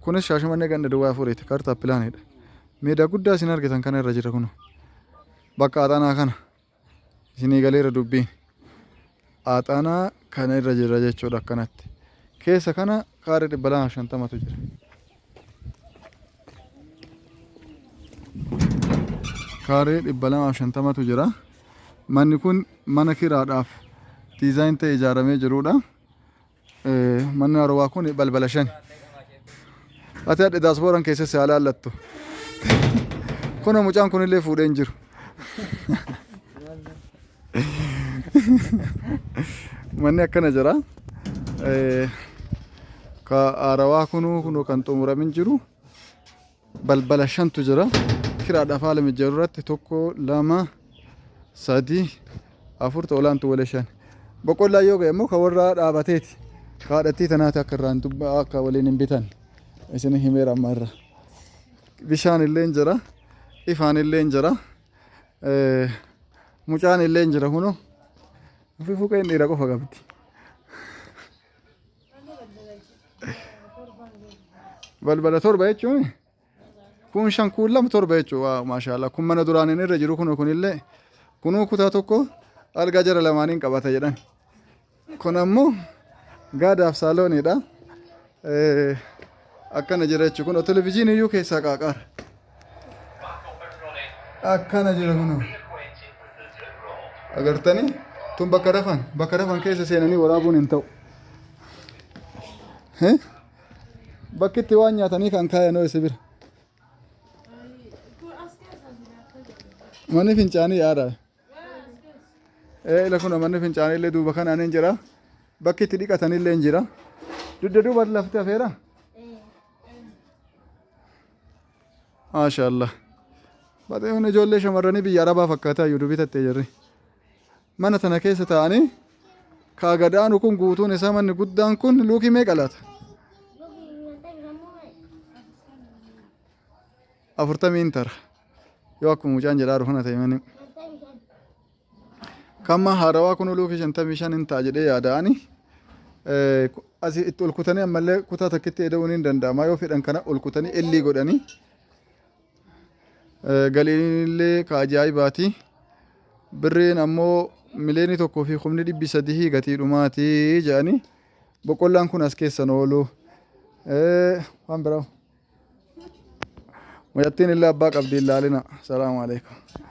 Kunis Shaashamannee ganda duwwaa afuriiti. Kaartaa pilaanidha. Meedaa guddaa isin argitan kana irra jira kun. Bakka Axanaa kana. Isinii galeera dubbiin. Axanaa kana irra jira jechuudha akkanatti. Keessa kana kaaree 250tu jira. Kaaree 250tu jira. Manni kun mana kiraadhaaf diizaayin ta'e ijaaramee jirudha. Manni haarowaa kun balbala shani. Ati hadhe daasbooran keessa si haa laallattu. Kunoo mucaan kunillee fuudhee hin jiru. Manni akkana jira. Ka haarawaa kunuu kunoo kan xumuramin jiru balbala shantu jira. Kiraadhaaf haala mijeeru irratti tokko, lama, sadi, afur olaantu wale shan. Boqqollaa yoo ga'e immoo kan warra dhaabateeti. Kaadhattii tanaati akka irraan akka waliin hin bitan. Isin himeera amma irra. Bishaan illee hin jira. Ifaan illee hin jira. Mucaan illee hin jira kunoo. Ofii fuqeen dhiira qofa qabdi. Balbala torba jechuun kun shan kun lama torba jechuun waa maashaallah kun mana duraan inni irra jiru kunoo kunillee kunuu kutaa tokko algaa jara lamaaniin qabata jedhan. Kun ammoo gaadaaf saalooniidha. Akkana jira jechuun kun televizyiinii iyyuu keessaa qaaqaara. Akkana jira kunoo. Agartanii tun bakka rafan keessa seenanii waraabuun hin ta'u. Bakki itti waan nyaatanii kan kaayanoo isa bira. Manni fincaanii yaada. Ila kun manni fincaanii illee duuba kanaan hin jira. Bakki itti dhiqatan illee hin jira. Dugda duuba lafti hafeera. Maashaallah. Baxee ijoollee shamarranii biyya Arabaa fakkaataa iyyuu dubii tattee jirri. Mana tana keessa taa'anii kaa gadaanu kun guutuun isaa manni guddaan kun luukii meeqa laata? Afurtamiin tara. Yoo akkuma mucaan jedhaa jiru kana ta'e manni. Kamma haarawaa kun luukii 55 hin ta'a jedhee yaada ani. Asii itti ol kutanii ammallee kutaa takkitti eda'uun hin danda'ama yoo fedhan kana ol kutanii ellii godhanii. Galiin illee ka ajaa'ibaati. Birriin ammoo 1,300,000 gatii dhumaati jedhanii. Boqqollaan kun as keessan oolu. Waan biraa. Mucattiin illee abbaa qabdi hin laalina. Salaamu alaikum.